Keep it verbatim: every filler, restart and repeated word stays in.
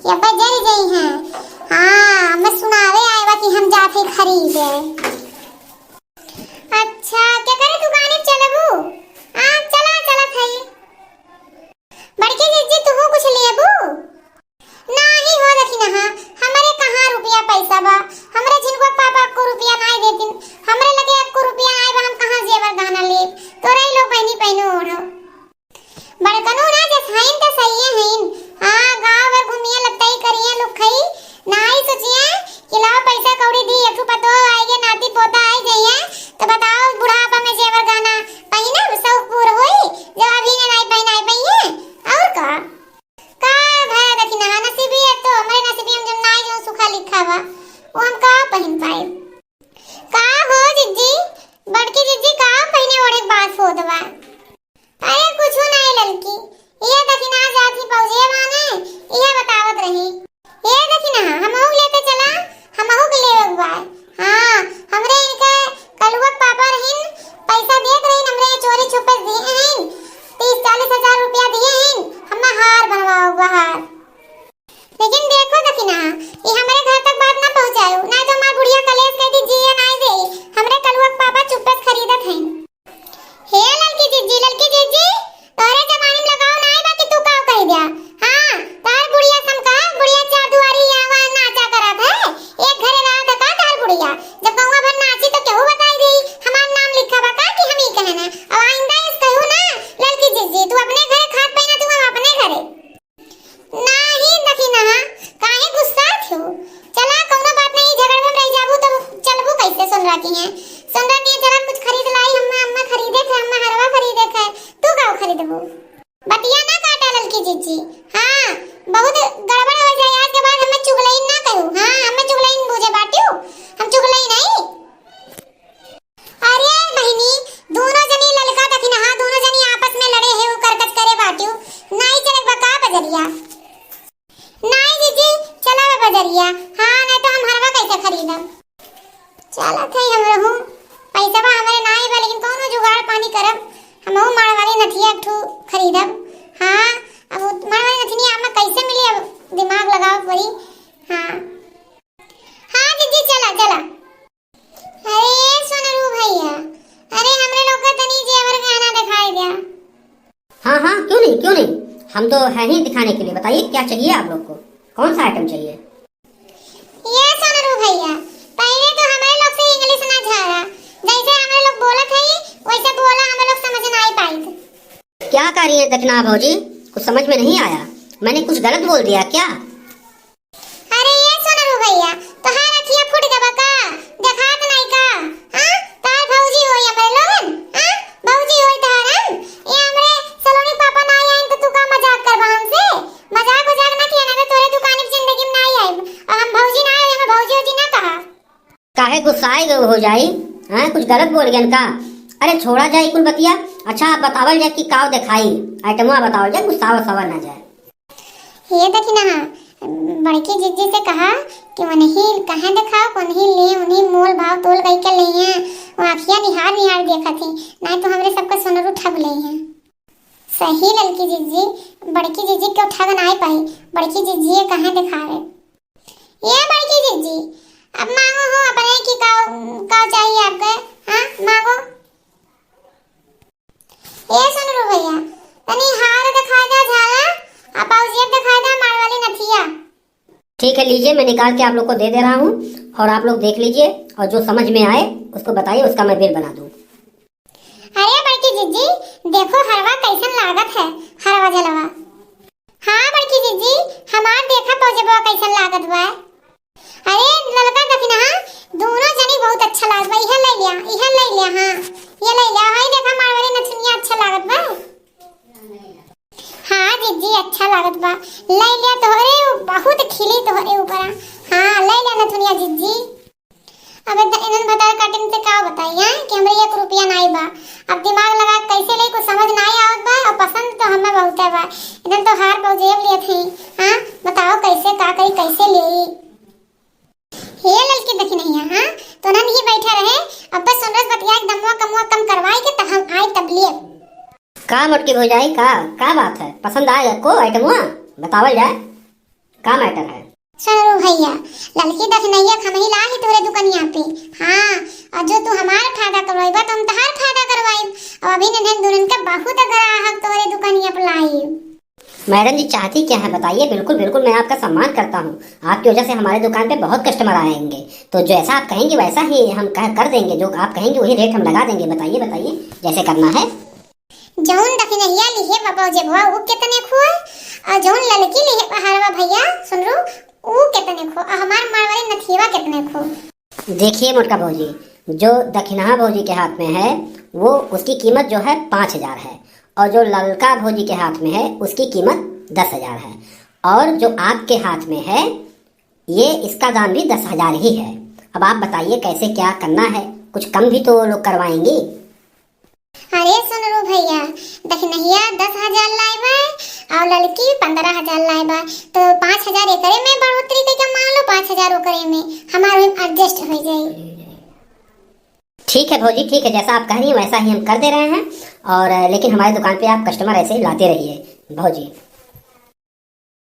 जब्बे जरि जइहैं। हाँ, हमें सुनावे आए बा कि हम जात हई खरीदे। अच्छा, केकरे दुकाने चलबू? हाँ, चला, चलत हई। बड़की जिज्जी, तुहू कुछ लेबू? नाही हो दखिनहा, हमरे कहाँ रुपया पैसा बा? हमरे झिनकुआ पापा को रुपया नाही देतिन। हमरे लगे एको रुपया नाही बा, हम कहाँ जेवर गहना लेब? तोरे ही लोग बहिनी पहिनो ओढ़ो। बड़कनू ना जस हईन त सहिए हईन। हाँ, गाँव भर घूमिए लत्तई करिए लुखई। नाही सोचिए कि लाओ पैसा कौड़ी दी, एक ठो पतोह आइगे, नाती पोता आई जइए, तो बताओ बुढ़ापा में जेवर गहना पहिनब, शौक पूर होई, जब अभी ने नाही पहिनाई पहिए, और का? का भया दखिनहा, नसीबी है तो, हमरे नसीबी हम जब नाही जो सुखा लिखा बा, वो हम का पहिन पाए? का हो जिज्जी, बड़की जिज्जी का पहिने ओढ़े के बात होत बा? अरे कुछु नाही ललकी, ये दखिनहा जात ही पौजे बाने, ये बतावत रही। ये दखिनहा, हमहू के लेते चला, हमहू के लेवे के बा। हाँ, हमरे इनके कलुआ के पापा रहिन, पैसा देत रहिन, हमरे चोरी छुपे दिए हैं, तीस चालीस हजार रुपया दिए हैं, हमें हार बनवाओ बा, हार। लेकिन देखो दखिनहा, ये हमरे घर तक बात ना पहुँचायो, नाही तो हमार बुढ़िया कलेश कह दी, जिए नाही दे, हमरे कलुआ के पापा चुप्पे से खरीदत हैं। हे ललकी जिज्जी, ललकी जिज्जी, तोरे जबानी में लगाओ नाही बा कि तू काव कह दिया। हाँ, तार बुढ़िया से हम कहा, बुढ़िया चार दुआरी आवा नाचा करत है, एक घरे रहा था का तार बुढ़िया? जब गौवा भर नाची तो केहू बताई दी, हमार नाम लिखा बा का कि हम ही कहना? अब आइंदा इस कहू ना, ललकी जिज्जी, तू अपने घरे खात पीना, तू हम अपने घरे। नाही दखिनहा, काहे गुस्सात हो? चला, कौनो बात नहीं, झगड़ में रह जाबू तो चलबू कैसे सोनरा किहे? सोनरा किहे चला, कुछ खरीद लाई, हम्मा, हम्मा खरीदे थे, हम्मा हरवा खरीदे थे, तू का खरीदबू? बतिया ना काटा ललकी जिज्जी। हाँ, बहुत गड़बड़ हो जाए, आज के बाद हमें चुगलई ना कहू। हाँ, हमें चुगलई बूझे बाटियो, हम चुगलई नहीं। अरे बहिनी, दोनों जनी ललका दखिनहा, दोनों जनी आपस में लड़े है, उ करकच करे बाटियो। नाही चले बा का बजरिया? नाही जिज्जी, चला बा बजरिया। हाँ, नाही तो हम हरवा कैसे खरीदब? चलत है हम रहू, पैसा बा हमरे नाही बा, लेकिन कौनो जुगाड़ पानी करब। हमहू माड़वारी नथिया एक ठू खरीदब। हाँ, अब उ माड़वारी नथनिया हमें कैसे मिली? अब दिमाग लगावे पड़ी। हाँ, हाँ जिज्जी, चला, चला। अरे ये सोनरू भैया, अरे हमरे लोग का तनी जेवर गहना दिखाई द्या। हाँ, हाँ, क्यों नहीं, क्यों नहीं, हम तो हैं ही दिखाने के लिए। बताइए, क्या चाहिए आप लोग को, कौन सा आइटम चाहिए? ये सोनरू भैया, पहले तो हमरे लोग से इंग्लिश ना झारा, जैसे हमरे लोग बोलत हई, वैसे बोला, हमरे लोग समझ ना आई पाई। क्या कह रही है दखिनहा भौजी, कुछ समझ में नहीं आया, मैंने कुछ गलत बोल दिया क्या? अरे ये सोनरू भैया, तोहार अखिया फूट गबा का? देखात नाई का? हाँ? तोहार भौजी होई हमरे लोगन? हाँ? भौजी होई तोहारन? ये हमरे सलोनी पापा ना आइन तो तू का मजाक करबा हमसे? मजाक उजाक ना किया ना, मैं तोरे दुकान की जिंदगी में ना आई। और हम भौजी ना आई, हमें भौजी उजी ना कहा। काहे गुस्साए गए हो जाई? हाँ, कुछ गलत बोल गए का? अरे छोड़ा जाए कुल बतिया। अच्छा, आप बतावल जाए कि काव देखाई, आइटमवा बतावल जाए, गुस्सावा सवा ना जाए। ये देखी ना, बड़की जिज्जी से कहा कि उन्हीं कहाँ देखाओ, उन्हीं ले, उन्हीं मोल भाव तोल कई के ले हैं। वो आँखिया निहार निहार देखत ही, नहीं तो हमरे सबका सोनरू ठग ले हैं। सही ललकी जिज्जी, बड़की जिज्जी क्यों ठग ना पाई, बड़की जिज्जी ये कहाँ देखावे। ये बड़की जिज्जी, अब मांगो हो अपने की का, का चाहिए आपके, हाँ मांगो। ए सुन रू भैया, तनी हार दिखाई दा झाला, आ बाबूजी के दिखाई दा माड़ वाली नथिया। ठीक है, लीजिए, मैं निकाल के आप लोग को दे दे रहा हूँ और आप लोग देख लीजिए और जो समझ में आए उसको बताइए, उसका मैं बिल बना दूँ। अरे बड़की जिज्जी, देखो हरवा कैसन लागत है, हरवा झलवा। हाँ बड़की जिज्जी, हमार देखा पौजबा कैसन लागत बा। अरे ललका दखिनहा, दोनों जनी बहुत अच्छा लागत बा। इहे ले लिया, इहे ले लिया, हाँ, ये ले लिया। हाय देखा मारवाड़ी नथुनिया अच्छा लागत बा। हाँ जिज्जी, अच्छा लागत बा, ले लिया। तोहरे बहुत खिली तोहरे ऊपर। हाँ ले लिया नथुनिया जिज्जी। अब इधर इन्हन भतार काटिन से का बताई, हैं, कि हमरे एक रुपया नाई बा। अब दिमाग लगा के कैसे ले, कुछ समझ नाई आवत बा, और पसंद तो हमें बहुते बा। इन्हन तो हार पाव जेब लेत हैं, हाँ, बताओ कैसे का करी, कैसे लेई। हे ललकी दखिनहा, हाँ, तो नन ही बैठा रहे, अब बस सुनरस बतिया के दमुआ कमुआ कम करवाई के त हम आई तब लिए। का मोटकी भौजाई, का, का बात है, पसंद आए को आइटमुआ, बतावल जाए। का मैटर है? सुन रू भैया, ललकी दखिनहिया क हमही लाए ही तोहरे दुकनिया पे। हाँ, और जो तू हमार फायदा करवाइबा तो हम तहार फायदा करवाइब। और अभी इन्हन दुनन के बहुत ग्राहक तोहरे दुकनिया पे लाइब। मैडम जी, चाहती क्या है बताइए? बिल्कुल, बिल्कुल, मैं आपका सम्मान करता हूँ। आपकी वजह से हमारे दुकान पे बहुत कस्टमर आएंगे, तो जैसा आप कहेंगी वैसा ही हम कह कर देंगे, जो आप कहेंगी वही रेट हम लगा देंगे। बताइए, बताइए, जैसे करना है। जौन दखिनहिया लिहे बा भौजी बुआ, उ कितने क हुआ? और जौन ललकी लिहे बा हरवा भैया, सुन रू, उ कितने क हुआ? और हमार मारवाड़ी नथियवा कितने क हुआ? देखिए मोटका भौजी, जो दखिनहा भौजी के हाथ में है, वो, उसकी कीमत जो है पाँच हजार है, और जो ललका भौजी के हाथ में है, उसकी कीमत दस हजार है, और जो आपके हाथ में है, ये, इसका दाम भी दस हजार ही है। अब आप बताइए कैसे क्या करना है, कुछ कम भी तो लोग करवाएंगी। अरे सुन रू भैया, दखिनहिया दस हजार लाए बा और ललकी पन्द्रह हजार लाए बा, तो पाँच हजार एकरे में बढ़ोतरी करके मान लो, पाँच हजार ओकरे में, हमारे में एडजस्ट हो जाए। ठीक है भौजी, ठीक है, जैसा आप कह रही हैं वैसा ही हम कर दे रहे हैं। और लेकिन हमारे दुकान पे आप कस्टमर ऐसे ही लाते रहिए भौजी।